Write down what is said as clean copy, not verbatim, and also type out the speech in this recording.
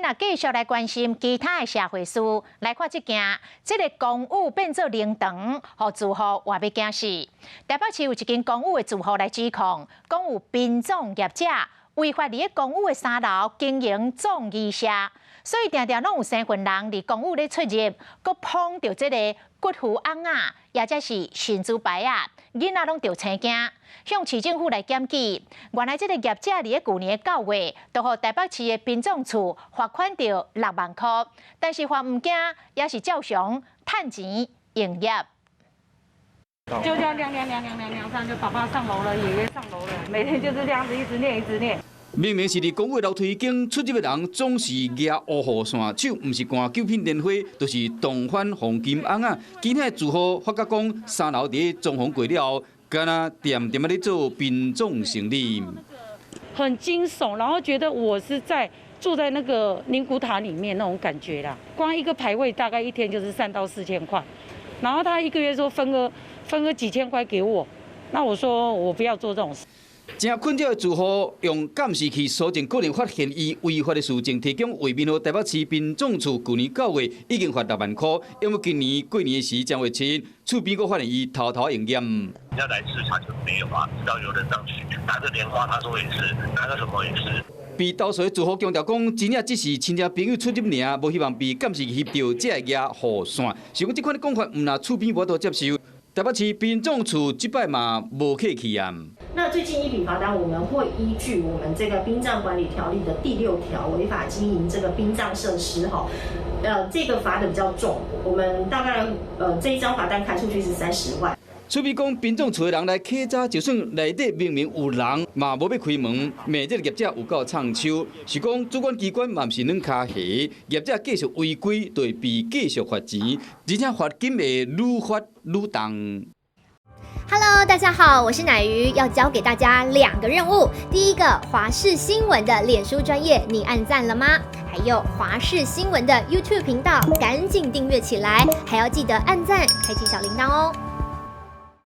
咱繼續來關心其他的社會事，來看這件，這个公寓變做靈堂，予住戶活欲驚死。台北市有一間公寓的住戶來指控，講有殯葬業者違法佇咧公寓的三樓經營葬儀社，所以定定攏有生份人佇公寓咧出入，閣捧著這个骨灰甕仔，抑者是神主牌仔，囡仔攏著青驚，向市政府來檢舉。原來這个業者佇咧舊年9月，就予台北市的殯葬處罰款著6萬箍，但是嘛毋驚，也是照常趁錢營業。就這樣亮亮亮亮亮亮上，就爸爸上樓了，爺爺上樓了，每天就是這樣子一直念一直念。明明是佇公寓樓梯間出入的人，總是舉烏雨傘，手毋是掛九品蓮花，就是銅翻黃金甕仔。今天的住戶發覺講，三樓佇裝潢過了後，敢若恬恬仔咧做殯葬生意。很驚悚，然後覺得我是在住在那個靈骨塔裡面那種感覺啦。光一個牌位大概一天就是3到4千塊，然後他一個月說分個幾千塊給我，那我說我不要做這種事。誠困擾的住戶用監視器搜證，可能發現伊違法的事情，提供畫面予台北市殯葬處，舊年9月已經罰6萬箍，因為今年過年時正月七，厝邊閣發現伊偷偷營業。要來視察就沒有啊，直到有人上去拿個蓮花，他說也是，拿個什麼也是。被投訴的住戶強調講，真正只是親戚朋友出入爾，無希望被監視器翕著，才會舉雨傘。是講這款的講法，毋但厝邊無法度接受。台北市殯葬處這擺嘛無客氣啊。那最近一筆罰單，我們會依據我們這個殯葬管理條例的第6條，違法經營這個殯葬設施，哈，這個罰得比較重，我們大概這一張罰單開出去是30萬。厝邊講，殯葬處的人來檢查，就算內底明明有人，嘛無欲開門，罵這个業者有夠臭手。是講主管機關嘛毋是軟跤蝦，業者繼續違規，就會被繼續罰錢，而且罰金會愈罰愈重。 Hello，大家好，我是乃瑜，要交給大家兩個任務。第一個，華視新聞的臉書專頁，你按讚了嗎？還有華視新聞的 YouTube 頻道，趕緊訂閱起來，還要記得按讚，開啟小鈴鐺哦。